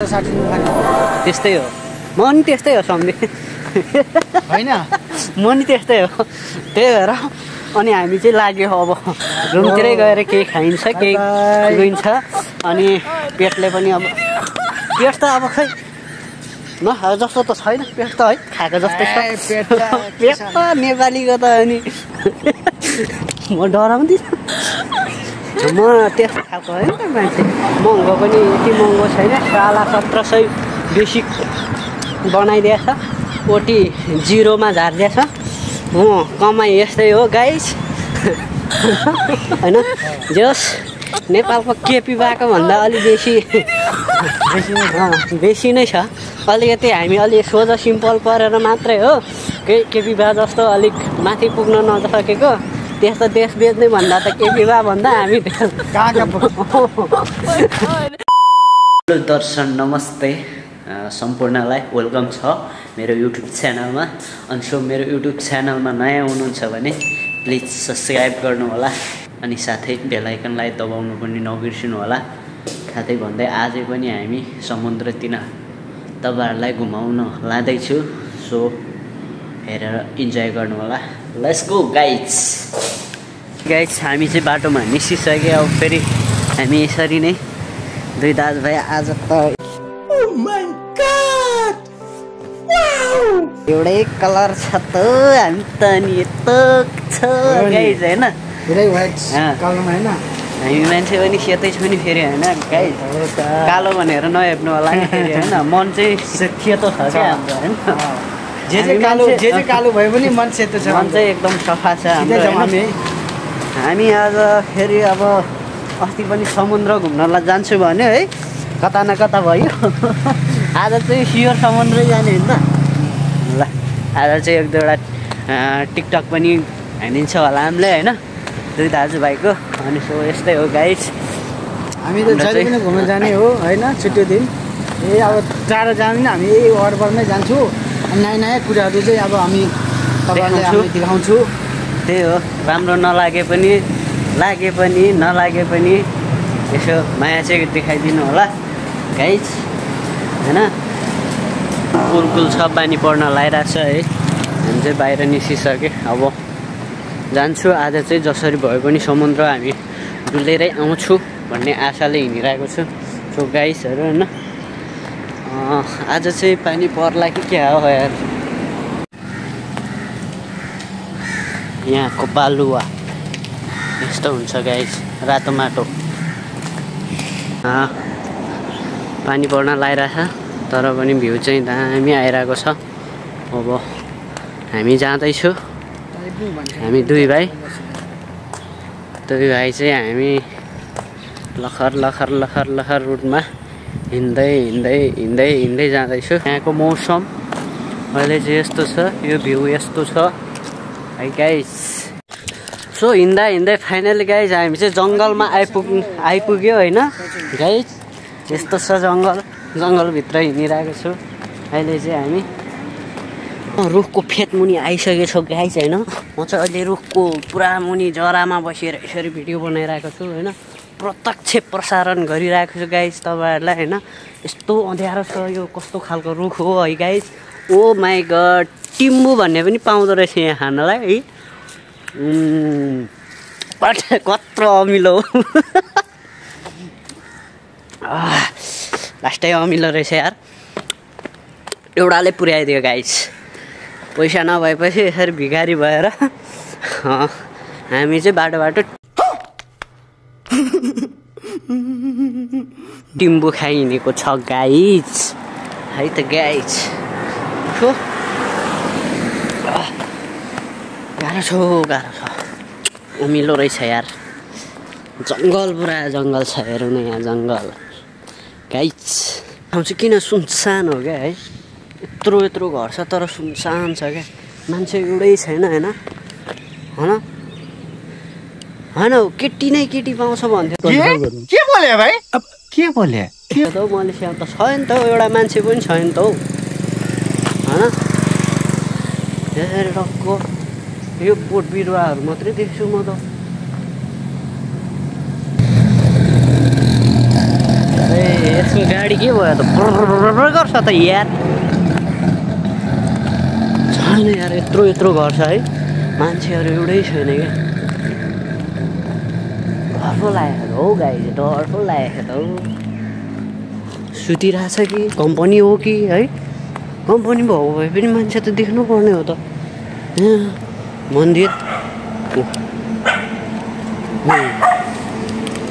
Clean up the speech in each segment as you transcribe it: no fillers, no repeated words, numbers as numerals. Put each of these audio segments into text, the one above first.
त्यस्तै हो म नि त्यस्तै हो सम्झे हैन म नि त्यस्तै हो त्यही भएर अनि हामी चाहिँ लाग्यो अब रुमतिरै गएर केही खाइन्छ केही पिइन्छ अनि पेटले पनि अब पेट त अब खै नखाएको जस्तो त छैन पेट त है खाएको जस्तै छ पेट त नेपालीको त अनि म डराउँदिन म त्यस्तो खाएको होइन त मान्छे महँगो पनि यति महँगो छैन साला 1700 बेसिक बनाइदिएछ ओटी जिरोमा झारिदिएछ हो कमाइ यस्तै हो गाइस होइन जस नेपालको केपी भएको भन्दा अलि बेसी नै छ अलिकति हामी अलि सोझो सिम्पल परेर मात्रै हो केपी बा जस्तो अलिक माथि पुग्न नसकेको त्यस्तो देश बेच्ने भन्दा त केपी बा भन्दा हामी हेलो दर्शन नमस्ते सम्पूर्णलाई वेलकम छ मेरो युट्युब च्यानलमा अनि सो मेरो युट्युब च्यानलमा नयाँ हुनुहुन्छ भने प्लिज सब्सक्राइब गर्नु होला अनि साथै बेल आइकनलाई दबाउनु पनि नबिर्सिनु होला साथै भन्दै आजै पनि हामी समुद्रतिर तपाईहरुलाई घुमाउन लाँदैछु सो हेरेर इन्जोय गर्नु होला लेट्स गो गाइज हामी चाहिँ बाटोमा निस्किसक्यो अब फेरि हामी यसरी नै दुई दाजुभाइ आज त एउटै कलर छ त हामी त नि यस्तो छ गाइज हैन पुरै व्हाइट कलरमा हैन हामी मान्छे पनि सेतै छु नि फेरि हैन गाइज कालो भनेर नहेर्नु होला नि फेरि हैन मन चाहिँ सेतो छ क्या हाम्रो हैन जे कालो भए पनि मन सेतो छ मन चाहिँ एकदम सफा छ हाम्रो हामी आज फेरि अब अस्ति पनि समुद्र घुम्नलाई जान्छु भन्यो है कता न कता भयो आज चाहिँ सियोर समुद्रै जाने होइन ल आज चाहिँ एक दुईवटा टिकटक पनि हानिन्छ होला हामीले होइन दुई दाजुभाइको अनि सो यस्तै हो गाइस हामी त जहिले पनि घुम्न जाने हो होइन छुट्टी दिन अब टाढो जाने हामी यही वाटरमै जान्छु अनि नयाँ कुराहरू चाहिँ अब हामी तपाईँलाई देखाउँछु त्यही हो राम्रो नलागे पनि लागे पनि नलागे पनि यसो माया चाहिँ देखाइदिनु होला गाइज होइन कुलकुल छ बानी पर्न लागिरहेको छ है हामी चाहिँ बाहिर निस्किसक्यो अब जान्छु आज चाहिँ जसरी भए पनि समुद्र हामी डुलेरै आउँछु भन्ने आशाले हिँडिरहेको छु सो गाइसहरू होइन आज चाहिँ पानी पर्ला कि क्या हो यार यहाँको बालुवा यस्तो हुन्छ गाइस रातो माटो पानी पर्न लागिरहेछ तर पनि भ्यू चाहिँ दामी आइरहेको छ अब हामी जाँदैछु हामी दुई भाइ चाहिँ हामी लखर रुटमा हिँड्दै जाँदैछु यहाँको मौसम अहिले चाहिँ यस्तो छ यो भ्यू यस्तो छ है गाइस सो हिँड्दै फाइनली गाइस हामी चाहिँ जङ्गलमा आइपुग्यो होइन गाइस यस्तो छ जङ्गलभित्र हिँडिरहेको छु अहिले चाहिँ हामी रुखको फेद मुनि आइसकेको छु गाइस होइन म चाहिँ अहिले रुखको पुरा मुनि जरामा बसेर यसरी भिडियो बनाइरहेको छु होइन प्रत्यक्ष प्रसारण गरिरहेको छु गाइस तपाईँहरूलाई होइन यस्तो अँध्यारो छ यो कस्तो खालको रुख हो है गाइस ओ माई गड टिम्बु भन्ने पनि पाउँदो रहेछ यहाँ खानलाई है कत्रो अमिलो लास्टै अमिलो रहेछ यार एउटाले पुर्याइदियो गाइस पैसा नभएपछि यसरी भिखारी भएर हामी चाहिँ बाटो टिम्बु खाइहिँडेको छ गाइस है त गाइस गाह्रो छ अमिलो रहेछ यार जङ्गल पुरा जङ्गल छ हेरौँ न यहाँ जङ्गल गाइस ठाउँ चाहिँ किन सुनसान हो क्या है यत्रो घर छ तर सुनसान छ क्या मान्छे एउटै छैन होइन केटी नै केटी पाउँछ भन्थ्यो के बोले भाइ अब के बोले के त मैले स्याउ त छैन त एउटा मान्छे पनि छैन त हौ होइन टक्को यो बोट बिरुवाहरू मात्रै देख्छु म त यसको गाडी के भयो त गर्छ त यार छैन यार यत्रो गर्छ है मान्छेहरू एउटै छैन क्या डरफो लागेको हौ गाई डरफो लागेको त हौ सुतिरहेछ कि कम्पनी हो कि है कम्पनी भएको भए पनि मान्छे त देख्नु पर्ने हो त यहाँ मन्दिर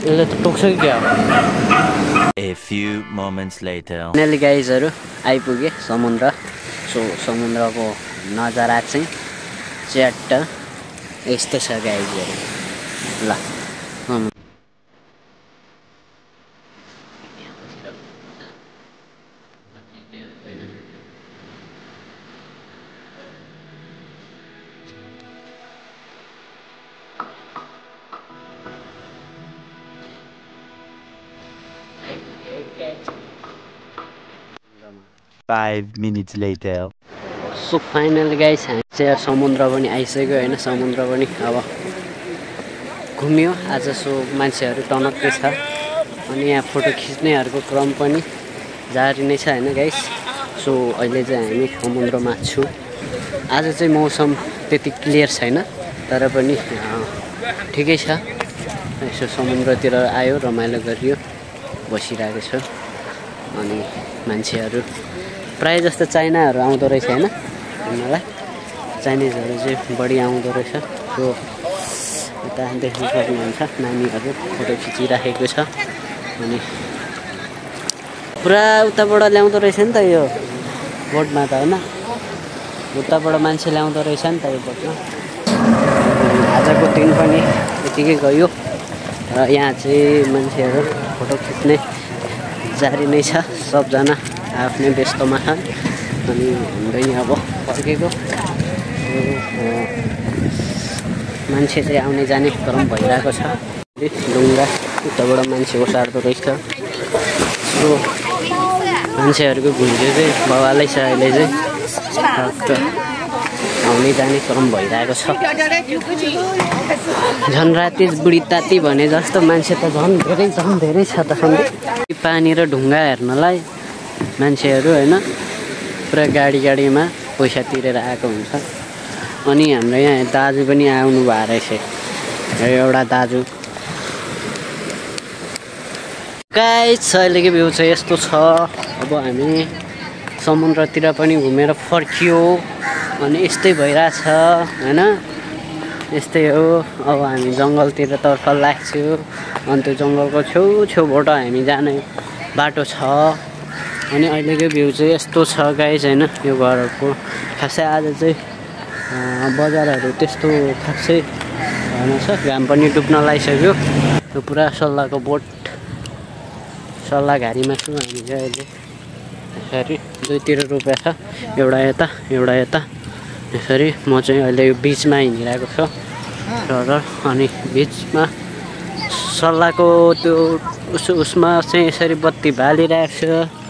यसले त टोक्छ कि क्या A few moments later. Finally गाइजहरू आइपुगे समुद्र सो समुद्रको नजारा चाहिँ च्याट्ट यस्तो छ गाइजहरू ल Five minutes later. So final guys हामी चाहिँ समुद्र पनि आइसक्यो होइन समुद्र पनि अब घुम्यो आज सो मान्छेहरू टनक्कै छ अनि यहाँ फोटो खिच्नेहरूको क्रम पनि जारी नै छ होइन गाइस सो अहिले चाहिँ हामी समुद्रमा छु आज चाहिँ मौसम त्यति क्लियर छैन तर पनि ठिकै छ यसो समुद्रतिर आयो रमाइलो गरियो बसिरहेको छ अनि मान्छेहरू प्रायः जस्तो चाइनाहरू आउँदो रहेछ होइन घुम्नलाई चाइनिजहरू चाहिँ बढी आउँदो रहेछ सो यता देख्नु सक्नुहुन्छ नानीहरू फोटो खिचिराखेको छ अनि पुरा उताबाट ल्याउँदो रहेछ नि त यो बोटमा त होइन उताबाट मान्छे ल्याउँदो रहेछ नि त यो बोटमा आजको दिन पनि यतिकै गयो र यहाँ चाहिँ मान्छेहरू फोटो खिच्ने जारी नै छ सबजना आफ्नै व्यस्तमा छन् अनि हाम्रो यहाँ अब फर्केको मान्छे चाहिँ आउने जाने क्रम भइरहेको छ ढुङ्गा उताबाट मान्छे ओसार्दो रहेछ सो मान्छेहरूको घुम्यो चाहिँ बवालै छ अहिले चाहिँ आउने जाने क्रम भइरहेको छ झन् राति बुढी ताती भने जस्तो मान्छे त झन् धेरै छ त पानी र ढुङ्गा हेर्नलाई मान्छेहरू होइन पुरा गाडीमा पैसा तिरेर आएको हुन्छ अनि हाम्रो यहाँ दाजु पनि आउनु भएको रहेछ एउटा दाजु गाइस अहिलेको भ्यू चाहिँ यस्तो छ अब हामी समुद्रतिर पनि घुमेर फर्कियो अनि यस्तै भइरहेछ होइन यस्तै हो अब हामी जङ्गलतिर तर्फ लाग्छौँ अनि त्यो जङ्गलको छेउछेउबाट हामी जाने बाटो छ अनि अहिलेको भ्यू चाहिँ यस्तो छ गाइस होइन यो घरको खासै आज चाहिँ बजारहरू त्यस्तो खासै भएन छ घाम पनि डुब्न लागिसक्यो यो पुरा सल्लाहको बोट सल्लाहघारीमा छु हामी चाहिँ अहिले यसरी दुईतिर रोपेको छ एउटा यता यसरी म चाहिँ अहिले यो बिचमा हिँडिरहेको छु र अनि बिचमा सल्लाहको त्यो उसमा चाहिँ यसरी बत्ती बालिरहेको छ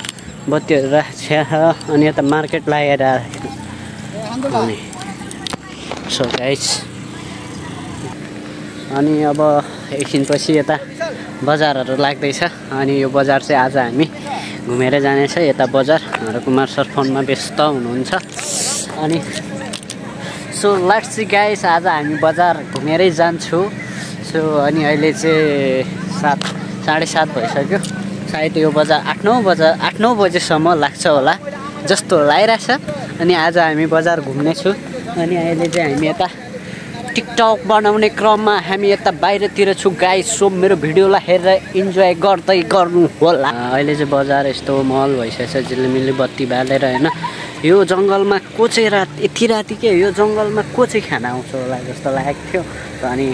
बत्तीहरू राखेको छ अनि यता मार्केट लागेर अनि सो गाइस अनि अब एकछिनपछि यता बजारहरू लाग्दैछ अनि यो बजार चाहिँ आज हामी घुमेर जानेछ यता बजार कुमार सर फोनमा व्यस्त हुनुहुन्छ अनि सो लेट्स सी गाइस आज हामी बजार घुमेरै जान्छौँ सो अनि अहिले चाहिँ 7:30 भइसक्यो सायद यो बजार 8-9 बजेसम्म लाग्छ होला जस्तो लागिरहेछ अनि आज हामी बजार घुम्नेछु अनि अहिले चाहिँ हामी यता टिकटक बनाउने क्रममा हामी यता बाहिरतिर छु गाइस सो मेरो भिडियोलाई हेरेर इन्जोय गर्दै गर्नु होला अहिले चाहिँ बजार यस्तो महल भइसकेछ झिलिमिली बत्ती बालेर होइन यो जङ्गलमा को चाहिँ यति राति के यो जङ्गलमा को चाहिँ खाना आउँछ होला जस्तो लागेको थियो अनि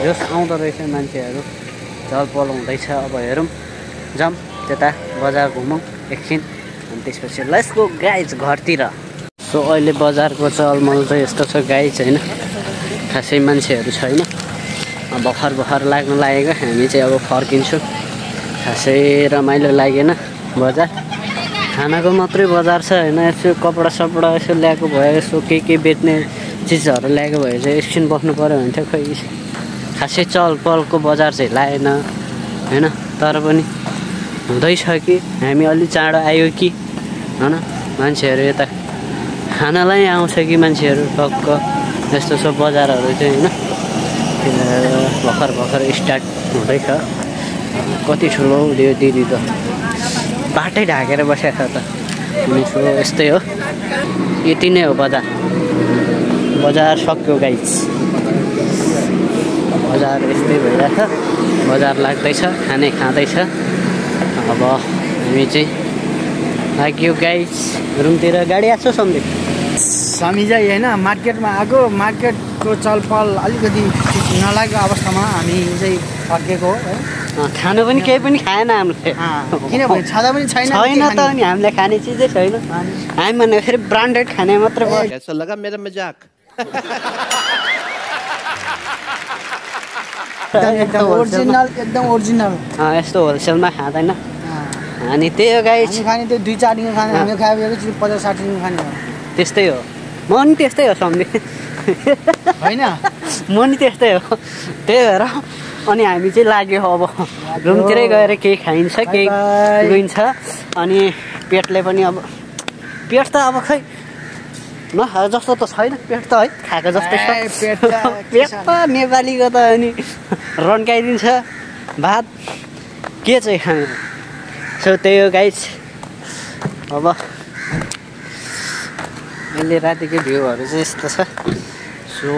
जोस आउँदो रहेछ मान्छेहरू चलपल हुँदैछ अब हेरौँ जाऊँ त्यता बजार घुमौँ एकछिन अनि त्यसपछि लेट्स गो गाइस घरतिर सो अहिले बजारको चलमल चाहिँ यस्तो छ गाइस होइन खासै मान्छेहरू छैन भर्खर लाग्नु लागेको हामी चाहिँ अब फर्किन्छौँ खासै रमाइलो लागेन बजार खानाको मात्रै बजार छ होइन यसो कपडा सपडा यसो ल्याएको भए यसो के बेच्ने चिजहरू ल्याएको भए चाहिँ एकछिन बस्नु पऱ्यो भने चाहिँ खोइ खासै चलपलको बजार चाहिँ लागेन होइन तर पनि हुँदैछ कि हामी अलि चाँडो आयो कि होइन मान्छेहरू यता खानालाई आउँछ कि मान्छेहरू टक्क यस्तो छ बजारहरू चाहिँ होइन भर्खर स्टार्ट हुँदैछ कति ठुलो दियो दिदी त बाटै ढाकेर बसेको छ त अनि ठुलो यस्तै हो यति नै हो बजार सक्यो गाइस बजार यस्तै भइरहेछ बजार लाग्दैछ खाने खाँदैछ अब हामी चाहिँ लाग्यो गाइस रुमतिर गाडी आएको छ सम्झे हामी चाहिँ होइन मार्केटमा आएको मार्केटको चलपल अलिकति नलागेको अवस्थामा हामी चाहिँ फर्केको है खानु पनि केही पनि खाएन हामीले किनभने छँदा पनि छैन त अनि हामीले खाने चिजै छैन हामी भने फेरि ब्रान्डेड खाने मात्र भयो कैसा लगा मेरा मजाक एकदम ओरिजिनल यस्तो होलसेलमा खाँदैन अनि त्यही हो गाइस खाने त्यो 2-4 दिन खाने हामीले खाएपछि 50-60 दिन खाने त्यस्तै हो म नि त्यस्तै हो सम्झे होइन म नि त्यस्तै हो त्यही भएर अनि हामी चाहिँ लाग्यो अब रुमतिरै गएर केही खाइन्छ केही लिन्छ अनि पेटले पनि अब पेट त अब खै न जस्तो त छैन पेट त है खाएको जस्तै छ पेट त नेपालीको त अनि रन्काइदिन्छ भात के चाहिँ खाने सो त्यही हो गाइस अब अहिले रातिको भ्यूहरू चाहिँ यस्तो छ सो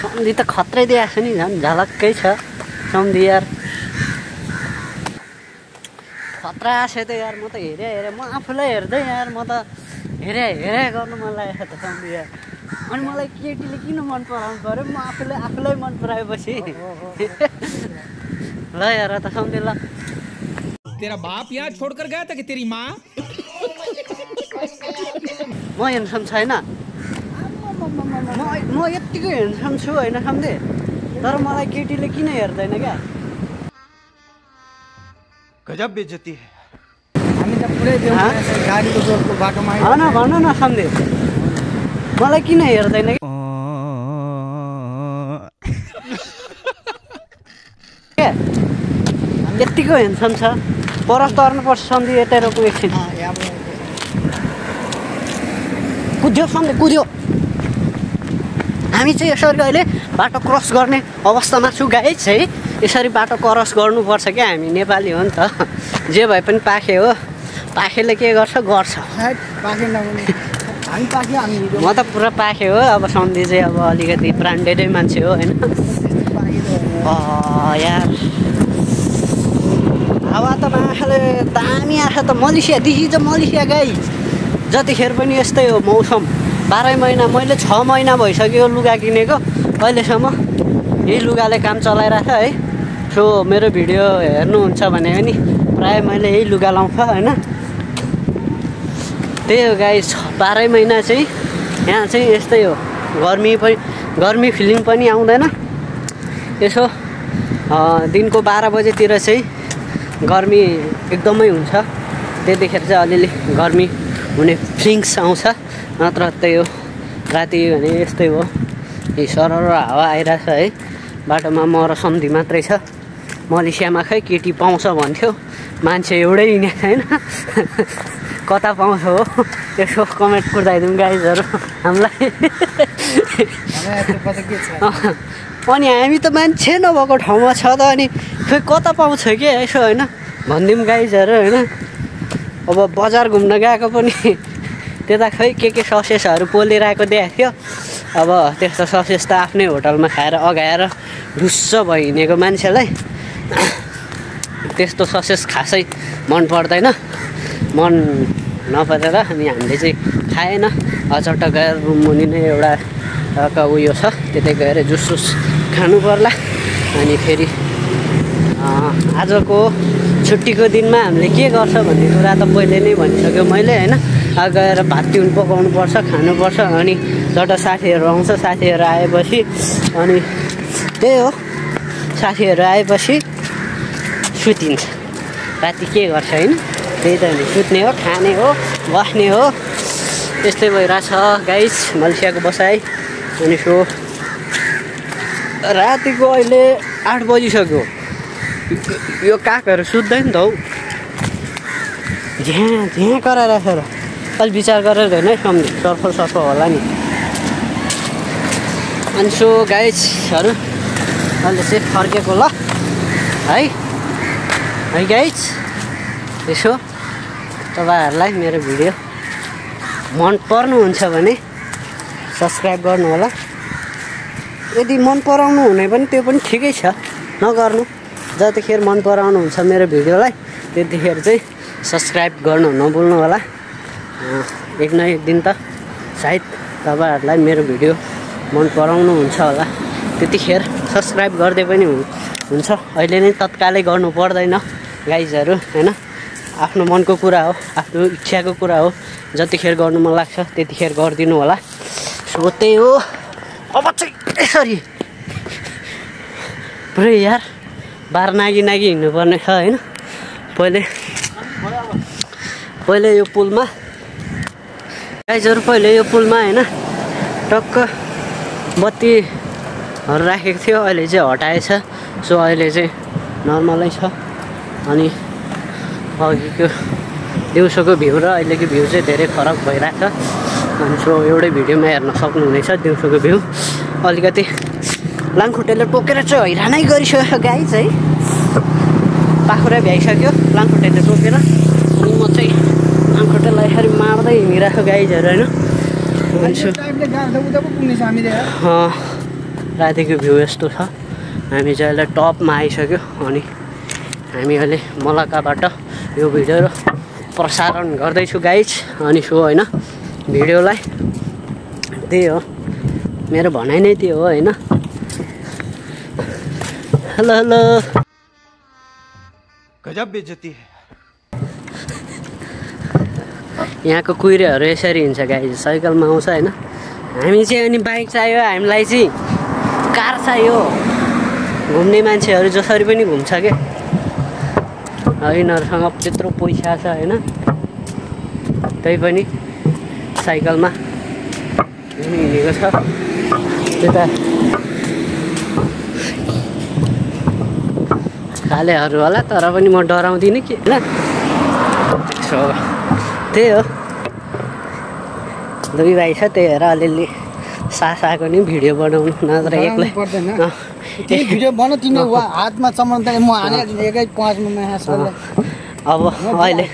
सम्झी त खत्रै दिएको छ नि झन् झलक्कै छ सम्झी यार खतरा छ त यार म त हेरेँ म आफूलाई हेर्दै यार म त हेरे गर्नु मन लागेको त सम्झी यार अनि मलाई केटीले किन मन पराउनु पऱ्यो म आफूलाई मन पराएपछि ल यार त सम्झी ल तेरा बाप यहाँ छोड़कर गया था कि तेरी माँ म हेन्डसम छैन म यत्तिकै हेन्डसम छु होइन सम्झे तर मलाई केटीले किन हेर्दैन क्या गजब बेइज्जती है हामी त पुरै गाडीको जोरको बाटोमा भन न सम्झे मलाई किन हेर्दैन क्या यत्तिको हेन्डसम छ परस तर्नुपर्छ सम्झी यतै रोक्नु एकछिन कुद्यो सम्झे कुद्यो हामी चाहिँ यसरी अहिले बाटो क्रस गर्ने अवस्थामा छु गाइस है यसरी बाटो क्रस गर्नुपर्छ क्या हामी नेपाली हो नि त जे भए पनि पाखे हो पाखेले के गर्छ म त पुरा पाखे हो अब सम्झी चाहिँ अब अलिकति ब्रान्डेडै मान्छे हो होइन यार हावा त आँखाले दामी आँखा त मलेसियादेखि चाहिँ मलेसिया गाइस जतिखेर पनि यस्तै हो मौसम 12 महिना मैले 6 महिना भइसक्यो लुगा किनेको अहिलेसम्म यही लुगाले काम चलाइरहेछ है सो मेरो भिडियो हेर्नुहुन्छ भने पनि प्रायः मैले यही लुगा लाउँछ होइन त्यही हो गाइस 12 महिना चाहिँ यहाँ चाहिँ यस्तै हो गर्मी फिलिङ पनि आउँदैन यसो दिनको 12 बजेतिर चाहिँ गर्मी एकदमै हुन्छ त्यतिखेर चाहिँ अलिअलि गर्मी हुने फिलिङ्स आउँछ नत्र त्यही हो राति भने यस्तै हो यी सरर हावा आइरहेछ है बाटोमा म र सम्झी मात्रै छ मलेसियामा खै केटी पाउँछ भन्थ्यो मान्छे एउटै हिँडेको छैन कता पाउँछ हो यसो कमेन्ट कुर्दाइदिउँ गाइजहरू हामीलाई अनि हामी त मान्छे नभएको ठाउँमा छ त अनि खै कता पाउँछ कि यसो होइन भनिदिउँ गाइजहरू होइन अब बजार घुम्न गएको पनि त्यता खै के ससेसहरू पोलिरहेको देखाएको थियो अब त्यस्तो ससेस त आफ्नै होटलमा खाएर अगाएर ढुस्स भइ हिँडेको मान्छेलाई त्यस्तो ससेस खासै मन पर्दैन मन नपरेर अनि हामीले चाहिँ खाएन अचट्ट गएर रुम मुनि नै एउटा उयो छ त्यतै गएर जुस खानु पर्ला अनि फेरि आजको छुट्टीको दिनमा हामीले के गर्छ भन्ने कुरा त पहिले नै भनिसक्यो मैले होइन गएर भात तिउन पकाउनुपर्छ खानुपर्छ अनि जता साथीहरू आउँछ साथीहरू आएपछि अनि त्यही हो साथीहरू आएपछि सुतिन्छ राति के गर्छ होइन त्यही त नि सुत्ने हो खाने हो बस्ने हो त्यस्तै भइरहेछ गाइस मलेसियाको बसाइ अनि सो रातिको अहिले 8 बजिसक्यो यो कागहरू सुत्दैन त हौ झ्याँ गरेर राखेर अलि विचार गरेर हेर्नु है सम्झे सर्फ होला नि अनि सो गाइजहरू अहिले चाहिँ फर्केको ल है गाइज यसो तपाईँहरूलाई मेरो भिडियो मन पर्नुहुन्छ भने सब्सक्राइब गर्नु होला यदि मन पराउनु हुने पनि त्यो पनि ठिकै छ नगर्नु जतिखेर मन पराउनुहुन्छ मेरो भिडियोलाई त्यतिखेर चाहिँ सब्सक्राइब गर्नु नभुल्नु होला एक न एक दिन त सायद तपाईँहरूलाई मेरो भिडियो मन पराउनु हुन्छ होला त्यतिखेर सब्सक्राइब गर्दै पनि हुन्छ अहिले नै तत्कालै गर्नु पर्दैन गाइजहरू हैन आफ्नो मनको कुरा हो आफ्नो इच्छाको कुरा हो जतिखेर गर्नु मन लाग्छ त्यतिखेर गरिदिनु होला सो त्यही हो अब चाहिँ यसरी पुरै यार बार नागी हिँड्नुपर्ने छ हैन पहिले यो पुलमा गाइजहरू पहिले यो पुलमा हैन टक्क बत्तीहरू राखेको थियो अहिले चाहिँ हटाएछ सो अहिले चाहिँ नर्मलै छ अनि अघिको दिउँसोको भ्यू र अहिलेको भ्यू चाहिँ धेरै फरक भइरहेको छ अनि सो एउटै भिडियोमा हेर्न सक्नुहुनेछ दिउँसोको भ्यू अलिकति लामखुट्टेले टोकेर चाहिँ हैरानै गरिसक्यो गाइज है पाखुरा भ्याइसक्यो लामखुट्टेले टोकेर अनि म चाहिँ लामखुट्टेलाई यसरी मार्दै हिँडिरहेको गाइजहरू होइन रातिको भ्यू यस्तो छ हामी चाहिँ अहिले टपमा आइसक्यो अनि हामी अहिले मलकाबाट यो भिडियो प्रसारण गर्दैछु गाइज अनि सो होइन भिडियोलाई त्यही हो मेरो भनाइ नै त्यो हो होइन हेलो गजब बेइज्जती है यहाँको कुहिरेहरू यसरी हिँड्छ गाइज साइकलमा आउँछ होइन हामी चाहिँ अनि बाइक चाहियो हामीलाई चाहिँ कार चाहियो घुम्ने मान्छेहरू जसरी पनि घुम्छ क्या यिनीहरूसँग त्यत्रो पैसा छ होइन त्यही पनि साइकलमा हिँडेको छ त्यता खालेहरू होला तर पनि म डराउँदिनँ कि होइन त्यही हो दुई भाइ छ त्यही भएर अलिअलि सास आएको नि भिडियो बनाउनु नत्र एक्लै त्यही भिडियो बनाउ तिमीले हातमा चमाउनु म हालिहाल्छु एकै 5 मिनेटमा अब अहिले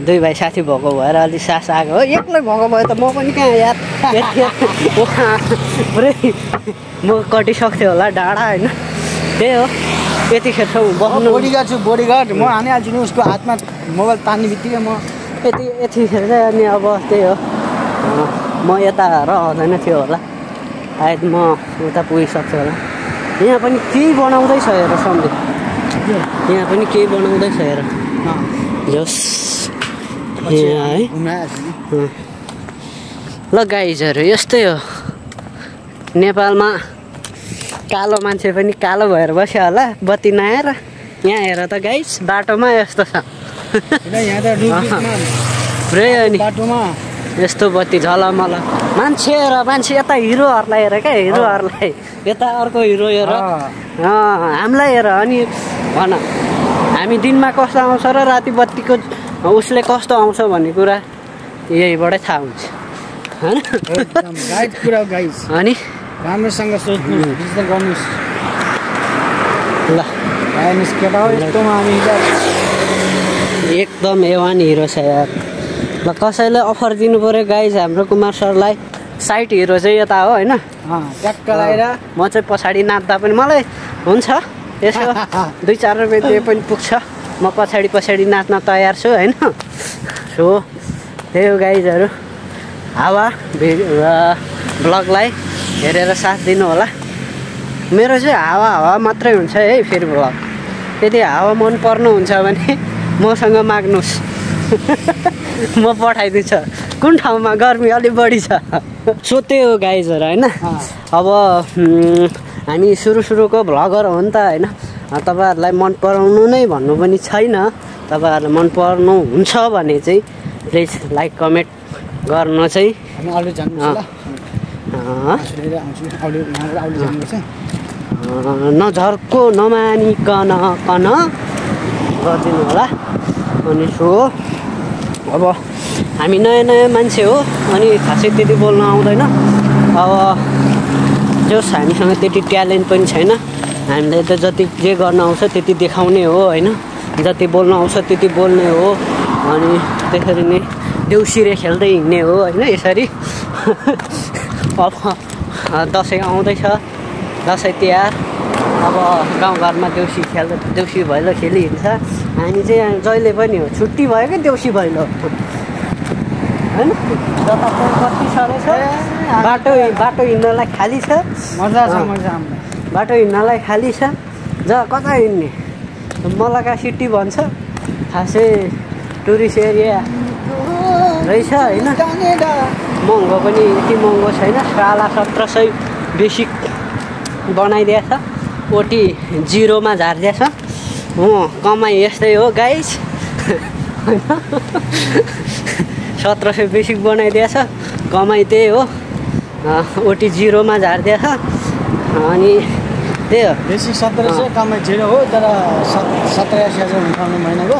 दुई भाइ साथी भएको भएर अलि सास आएको हो एक्लै भएको भए त म पनि कहाँ यार पुरै म कटिसक्थ्यो होला डाँडा होइन त्यही हो यतिखेरसम्म बस्नु बोडीगार्ड म हानिहाल्छु नि उसको हातमा मोबाइल तान्ने बित्तिकै म यतिखेर चाहिँ अनि अब त्यही हो म यता रहँदैन थियो होला सायद म उता पुगिसक्छु होला यहाँ पनि केही बनाउँदैछ हेर सम्झे यहाँ पनि केही बनाउँदैछ हेर जस है ल गाइजहरू यस्तै हो नेपालमा कालो मान्छे पनि कालो भएर बस्यो होला बत्ती नआएर यहाँ हेर त गाइज बाटोमा यस्तो छ पुरै अनि बाटोमा यस्तो बत्ती झलमल मान्छे यता हिरोहरूलाई हेर क्या हिरोहरूलाई यता अर्को हिरो हेर हामीलाई हेर अनि भन हामी दिनमा कस्तो आउँछ र राति बत्तीको उसले कस्तो आउँछ भन्ने कुरा यहीबाटै थाहा हुन्छ होइन अनि राम्रोसँग सोच्नु गर्नुहोस् ल एकदम A1 हिरो छ यार ल कसैले अफर दिनु पऱ्यो गाइज हाम्रो कुमार सरलाई साइड हिरो चाहिँ यता हो होइन ट्याक्क लगाएर म चाहिँ पछाडि नाच्दा पनि मलाई हुन्छ यसो 2-4 रुपियाँ दिए पनि पुग्छ म पछाडि नाच्न तयार छु होइन सो त्यही हो गाइजहरू हावा ब्लगलाई हेरेर साथ दिनु होला मेरो चाहिँ हावा मात्रै हुन्छ है फेरि ब्लग यदि हावा मन पर्नुहुन्छ भने मसँग माग्नुहोस् म पठाइदिन्छु कुन ठाउँमा गर्मी अलिक बढी छ सो त्यही हो गाइजहरू होइन अब हामी सुरुको भ्लगर हो नि त होइन तपाईँहरूलाई मन पराउनु नै भन्नु पनि छैन तपाईँहरूलाई मन पर्नु हुन्छ भने चाहिँ प्लिज लाइक कमेन्ट गर्न चाहिँ नझर्को नमानिकन गरिदिनु होला। अनि सो अब हामी नयाँ मान्छे हो अनि खासै त्यति बोल्न आउँदैन। अब जस हामीसँग त्यति ट्यालेन्ट पनि छैन। हामीले त जति जे गर्न आउँछ त्यति देखाउने हो होइन, जति बोल्न आउँछ त्यति बोल्ने हो। अनि त्यसरी नै देउसिरे खेल्दै हिँड्ने हो होइन यसरी। अब दसैँ आउँदैछ, दसैँ तिहार। अब गाउँघरमा देउसी भैलो खेली हिँड्छ। हामी चाहिँ जहिले पनि हो छुट्टी भयो क्या देउसी भैलो होइन। जता कति साह्रो छ, बाटो हिँड्नलाई खाली छ, मजा छ मजा। बाटो हिँड्नलाई खाली छ। कता हिँड्ने मलका सिटी भन्छ, खासै टुरिस्ट एरिया रहेछ होइन। महँगो पनि यति महँगो छैन, 1700 बेसिक बनाइदिएछ। ओटी 0मा झारिदिएछ। कमाइ यस्तै हो गाइस होइन। 1700 बेसिक बनाइदिएछ, कमाइ त्यही हो। ओटी 0मा झारिदिएछ। अनि त्यही हो, बेसिक 1700 कमाइ 0 हो। तर 1700 चाहिँ उठाउने महिनाको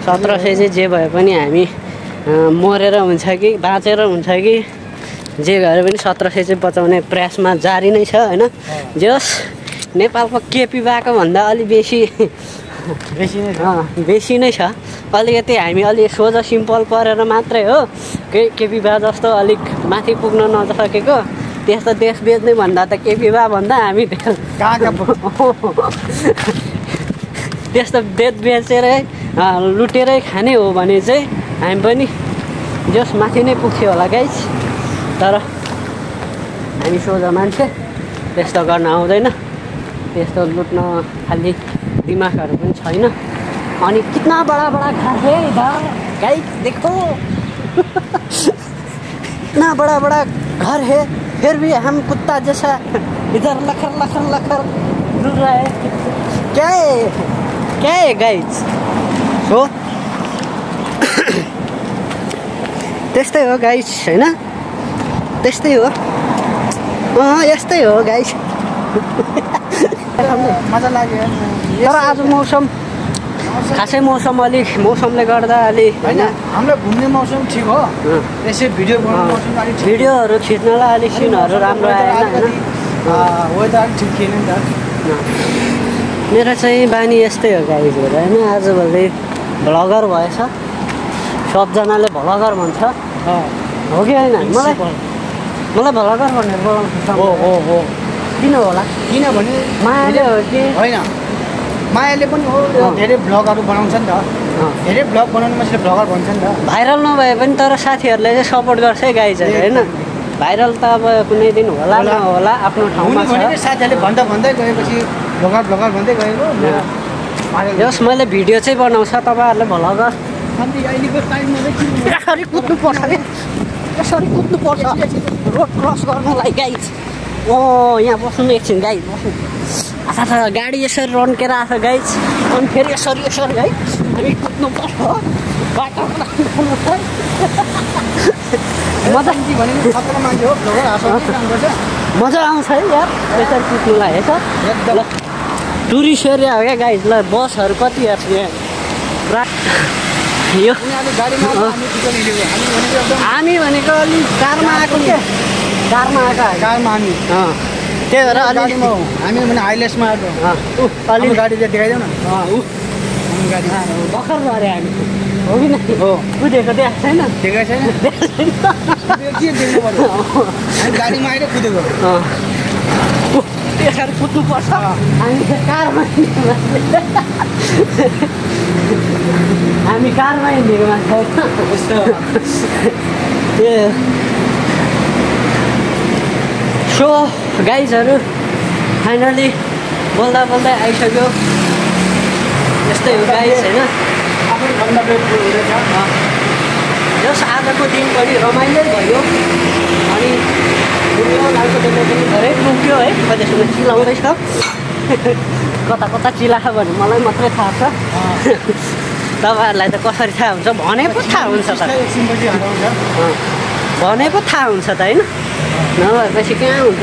1700 चाहिँ जे भए पनि हामी मरेर हुन्छ कि बाँचेर हुन्छ कि जे गरे पनि 1700 चाहिँ बचाउने प्रयासमा जारी नै छ होइन। जस नेपालको केपी भएको भन्दा अलि बेसी नै छ। अलिकति हामी अलि सोझो सिम्पल परेर मात्रै हो केपी बा जस्तो अलिक माथि पुग्न नसकेको। त्यस्तो देश बेच्ने भन्दा त केपी बा भन्दा हामी त्यस्तो देश बेचेरै लुटेरै खाने हो भने चाहिँ हामी पनि जस माथि नै पुग्थ्यो होला गाइस। तर हामी सोझो मान्छे, त्यस्तो गर्न आउँदैन, त्यस्तो लुट्न खालि दिमागहरू पनि छैन। अनि कितना बड़ा घर है इधर गाइस देखो। इतना बड़ा घर है फिर भी हम कुत्ता जैसा इधर लखर डुल रहा है। क्या है गाइस। सो त्यस्तै हो गाइस होइन, त्यस्तै हो। यस्तै हो गाइस। मजा लाग्यो। तर आज मौसम खासै मौसमले गर्दा अलि होइन, हाम्रो घुम्ने मौसम ठिक हो। यसै भिडियो बनाउने मौसम अलिक भिडियोहरू खिच्नलाई अलिक सिनहरू राम्रो आएन होइन। वेदर अलिक ठिक थिएन नि त। मेरो चाहिँ बानी यस्तै हो गाइजहरू होइन। आजभोलि भ्लगर भएछ, सबजनाले भ्लगर भन्छ हो कि होइन। मलाई भ्लगर भनेर बोलाउँछ। हो किन होला? किनभने मायाले हो कि होइन, मायाले पनि हो। धेरै भ्लगहरू बनाउँछ नि त, धेरै भ्लग बनाउने मान्छेले भ्लगर भन्छ नि त। भाइरल नभए पनि तर साथीहरूले चाहिँ सपोर्ट गर्छ है गाइजहरू होइन। भाइरल त अब कुनै दिन होला नहोला आफ्नो ठाउँमा छ। साथीहरूले भन्दै गएपछि भ्लगर भन्दै गएको। जस मैले भिडियो चाहिँ बनाउँछ, तपाईँहरूले भ्लगर अहिलेको टाइममा यसरी कुद्नुपर्छ अरे, यसरी कुद्नुपर्छ रोड क्रस गर्नलाई गाइज। यहाँ बस्नु एकछिन गाइज बस्नु। अच्छा गाडी यसरी रन्केर आएको छ गाइज। अनि फेरि यसरी है हामी कुद्नुपर्छ बाटो। मजा आउँछ है यार यसरी कुद्नुलाई है सर। टुरिस्ट एरिया हो क्या गाइज। ल बसहरू कति हेर्छ यहाँ यो। हामी भनेको अलिक कारमा आएको क्या, कारमा हामी त्यही भएर अलि हामी भने हाइलेसमा आएको अलि गाडी देखाइदेऊ न। गाडी भर्खर गरे हामी हो कि नै हो कुदेको देखाएको छैन। देखाएको छैन के देख्नु पर्यो। हामी गाडीमा आएर कुदेको त्यसरी कुद्नुपर्छ। हामी कारमा हिँडेको मान्छे सो गाइजहरू फाइनली बोल्दा आइसक्यो। यस्तै हो गाइज होइन। जस आजको दिन पनि रमाइलो भयो। अनि लालको दिन पनि धेरै पुग्यो है। कहिलेसम्म चिलाउँदैछ, कता चिलाछ भने मलाई मात्रै थाहा छ। तपाईँहरूलाई त कसरी थाहा हुन्छ? भनेको थाहा हुन्छ त, भनेको थाहा हुन्छ त होइन। नभएपछि कहाँ हुन्छ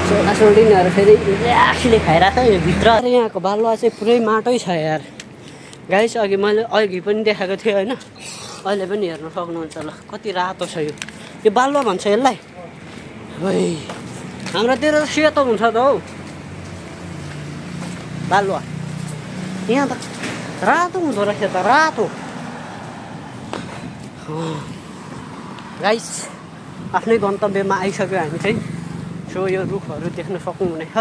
सोल्टिनहरू फेरि आखिले खाइरहेको छ यो भित्र। यहाँको बालुवा चाहिँ पुरै माटै छ यार गाइस। मैले अघि पनि देखाएको थिएँ होइन, अहिले पनि हेर्न सक्नुहुन्छ ल कति रातो छ यो बालुवा भन्छ यसलाई। हाम्रोतिर सेतो हुन्छ त हौ बालुवा, यहाँ त रातो हुँदो रहेछ त रातो। गाइस आफ्नै गन्तव्यमा आइसक्यो हामी चाहिँ। सो यो रुखहरू देख्न सक्नुहुनेछ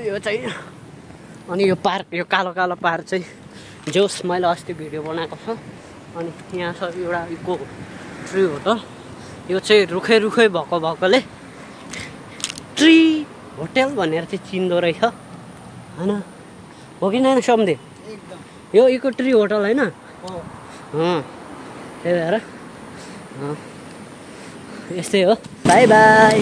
यो चाहिँ। अनि यो पार्क, यो कालो कालो पार्क चाहिँ जोस मैले अस्ति भिडियो बनाएको छ। अनि यहाँ छ एउटा इको ट्री हो त, यो चाहिँ रुखै रुखै भएकोले ट्री होटेल भनेर चाहिँ चिन्दो रहेछ होइन, हो कि नाइन सम्झे? यो इको ट्री होटल होइन, त्यही भएर यस्तै हो। By by.